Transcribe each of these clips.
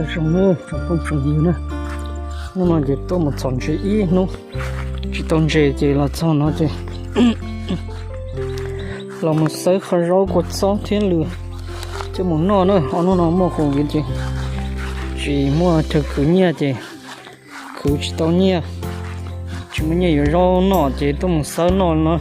Tsoom phooj tsoom ywg na, hnub no ces tuaj mus txhom ntses ib hnub tsis tau ntses ces los txog no ces los mus xawb qhov zaub kua txob thiab lws coj mus noj na. Ob hnub no muaj covid ces tsis muaj chaw khwv nyiaj ces khwv tsis tau nyiaj, tsis muaj nyiaj yuav zaub noj ces tuaj mus xawb noj no.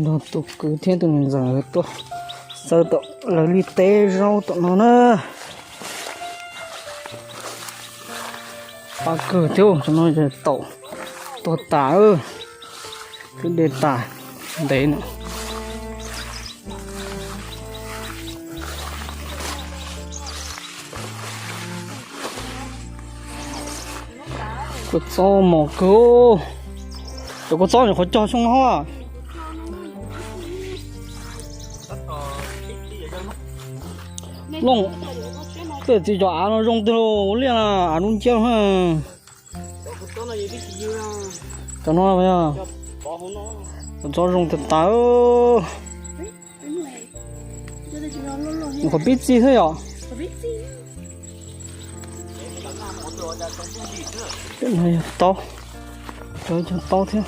Nrog tus kwv thiab tus niam ntxawm tuaj xawb tom lawv li teb zaub tom no na. Pab kawg thiab, tam no ces taum tuag tas, twb de tas ntev no. Kua txob mos kawg. Cov kua txob nyuam qhuav cog xyoo no. Looj, tej txiv cov av no zoo tiag, ua liaj na, av dub nciab. Cov no, cov txob zoo tas tas. Nyuam qhuav pib txi xwb yom. Taub, cov taub thiab.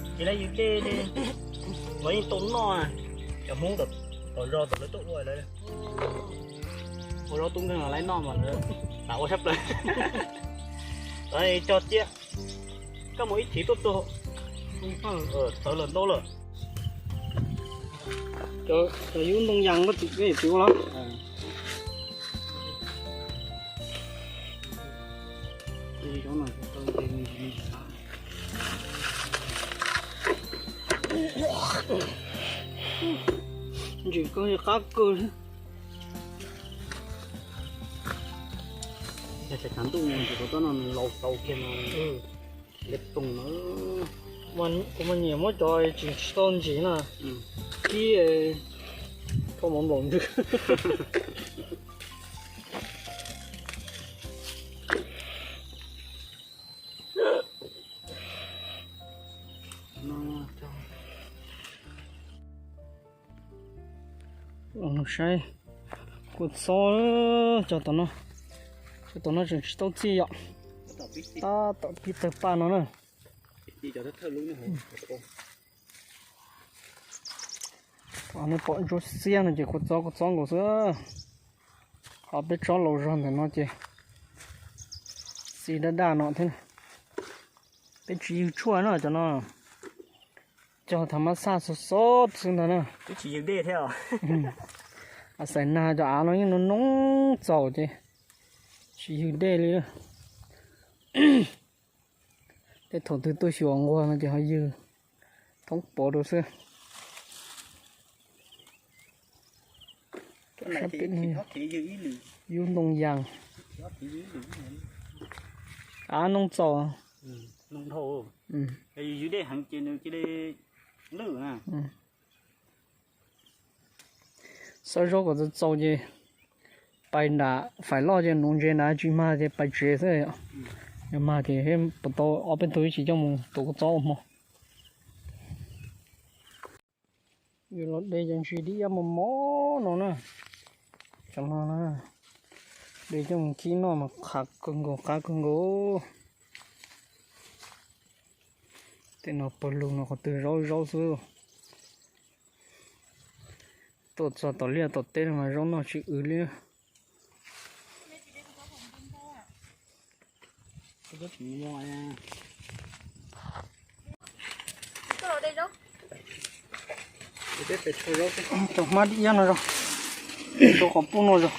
Ces lawv yws dej, lawv yeej tau noj, cov Hmoob tom zos tom lawv tuaj ua lawv ua zaub tub nkeeg los lawv noj mas lawv xav ua tshaj plaws. Lawv cog ciaj, koj mus ib chim tuaj txog, txawv lawm ntau lawm. Cov yub ntoo yas koj txiv peb txiv ua los. Ntsis koj qab kawg. Yog tsav ntuj mus ces kuv txob no nws laus tau kiag no, liab ploog na. Kuv mas nyiam muab cov tsis tau ntsis na, kib rho mov nplaum ntws. Los saib kua txob, cov tom no, cov tom no tseem tsis tau txi yom. Tab tom pib tawg paj no na. Nej pom ntsuab xiab no ces kua txob kua txob nkaus xwb. Ho peb tsob laus zog ntawm no ces txi daj daj no thiab. Peb tsis ywg tshuaj na cov no, cog thav mab xaj xov xov xwb ntag na. Peb tsis ywg dej thiab. Xais nag cov av no yeej noo noo txaus ces tsis ywg dej li. Tej thaum twg tuaj xyuas nquag no ces ho ywg thoob pov rau xwb. Yub ntoo yas, av noo txaus. Xawb zaub kom txaus txaus ces pais nram fais loj ces nuv ntses nrad, tsis mag ces pais tsev xwb. Yog mag ces puas tau ob peb tug ib tsis coj mus tuav kua txob ua hmo. Yuav los de cov ntsis dib iab mos mos no na. Cov no na, de coj mus kib noj mas qab kawg nkaus, qab kawg nkaus. Tej no pawg lug no qhov twg zaub zaub xwb. Tuaj txog tom liaj tom teb no mas zaub noj tsis w li. Cov hmab dib iab no zog, rau qhov pub no zog,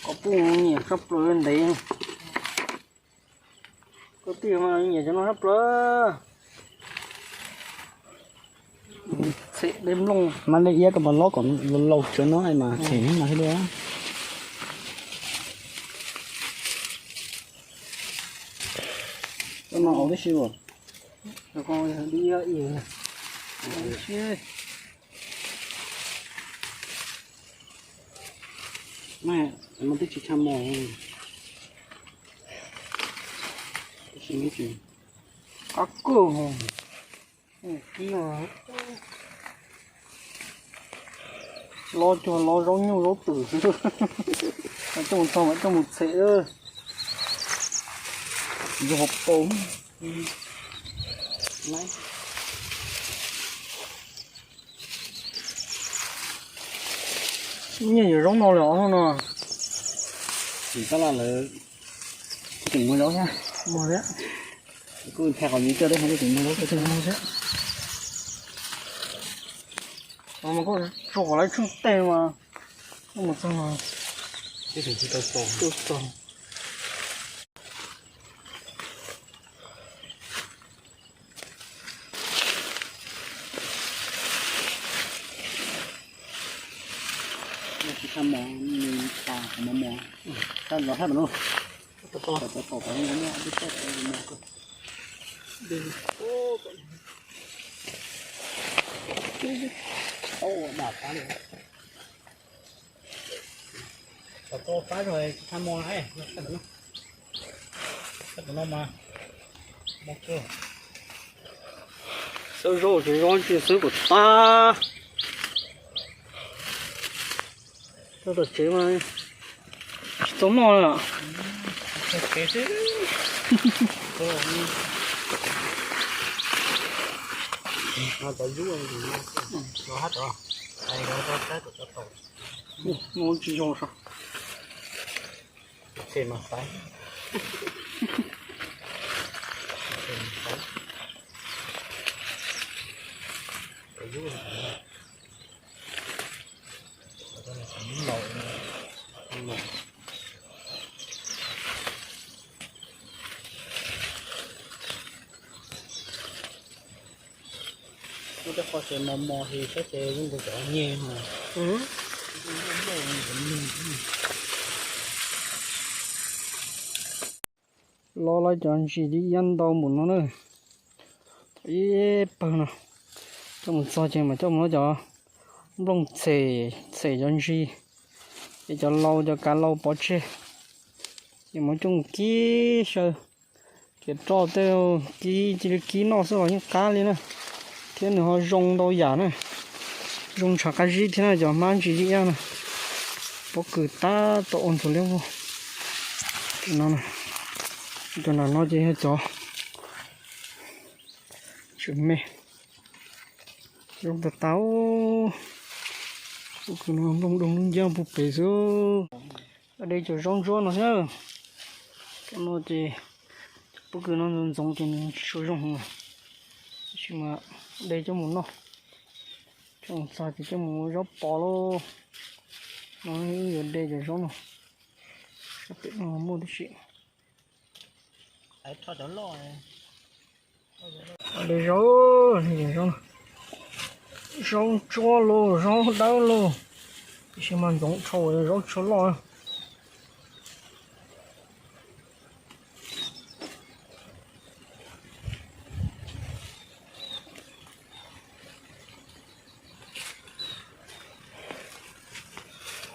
qhov pub nyiam tshaj plaws ntev. Koj tij mas nyiam cov no tshaj plaws. Mas li iab kom mas lob kom laus tsawv no mas them mas thiaj li. Mas ua tib si as. Mas tib si tshaj mos. Qab kawg. Kib los cuag los zaub nyuj zaub twm xwb. Coj mus txog mas coj mus txhem. Yog hauv paus. Nyiaj yuav zaub no lawm os no. Tsis tab laj lawm. Kuv tseem muag zaub thiab. Muag thiab. Kuv nthe qhov yus coj deb kuv tseem muag zaub thiab. Mas koj tso kom lawv tsheej teg mas. Koj mus txog no. Tsis tau txog. Tsis tshaj mos, nws tas mos mos. Tshaj los tshaj los no. Tom tom tom tom tom no. Tau dam qab li. Tom tau qab rau tshaj mos na. Tom no mas mos kawg. Xawb zaub tsis zaub tsis xwb kom tag. Tau tom tsev mas tsis tau noj lawm. Tsis yog. Muaj tej qho tsev mos mos ces saib ces zoo nkaus cov nyeg mas. Los lawv cov ntsis li iab ntau npaum no na. Ib pawg no. Coj mus txog ces mas coj mus muab cov nplooj txhem, txhem cov ntsis, ces cov lau cov kav lau pov tseg, ces muab coj mus kib saw, ces roj tej kib cia li kib noj xwb los yeej qab li na, thiab nws ho zoo ntau yam na, zoo ntshav qab zib thiab na cov hmab ntsis li iab na, pob kws tab tom ua ntxuav liab vog. No, cov nram no ces yog cov tseem me, zoo tas tas. Pob kws no nplooj doo lub ncab puag pem xwb. De cov zaub ntsuab no thiab. Cov no ces pob kws no ntxoov ntxoov ces nws tsis tshua zoo, tab sis mas de coj mus noj. Coj mus txog ces coj mus ua zaub pos lauj. No wb yuav de cov zaub no. Sab pem no muaj tib si. De zaub, zaub, zaub ntsuab lauj, zaub dawb lauj, tiam sis mas ntxoov dhau zaub tshua loj.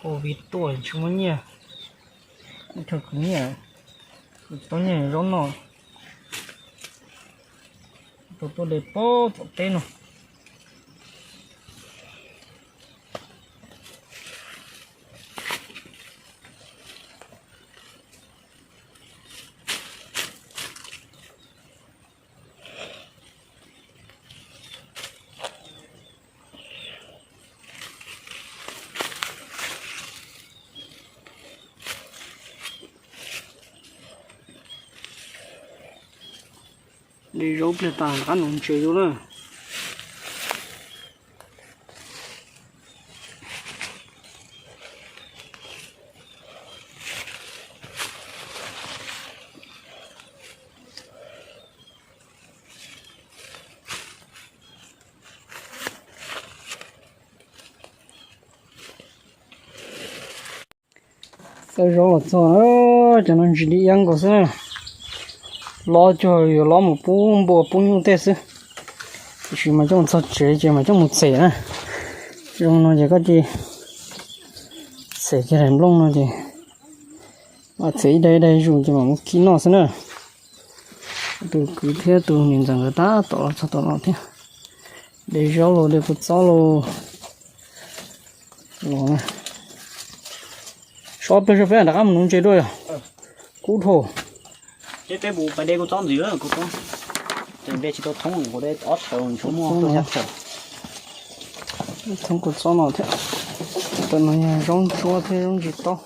Covid tuaj tsis muaj nyiaj, ib txhia khwv nyiaj, khwv tau nyiaj zaub noj, tau tuaj de pob tom teb no. De zaub pliag tas rov qab nov ntses dua na. Tau zaub los txog na, cov no ntsis li iab nkaus xwb na. Lob cuag yuav lob mus pub npua pub nyuj tej xwb. Tiam sis mas coj mus txog tsev ces mas coj mus txhem na. Zoo no ces koj cia txhem kiag daim nplooj no ces mam txhem ib daim ib daim zus ces mam mus khi noj xwb na. Tus kwv thiab tus niam ntxawm nkawd tab tom los txog tom no thiab. De zaub los de kua txob los. Sob pliag sab peb rov qab mus nuv ntses dua yog kub dhau. Peb mus pas de kua txob ntxiv, kua txob de tsis tau thoob, kuv de ob txhawv, muaj tuaj xya txhawv. Thoob kua txob no thiab. Tam no yog zaub ntsuab thiab zaub ntsis taub.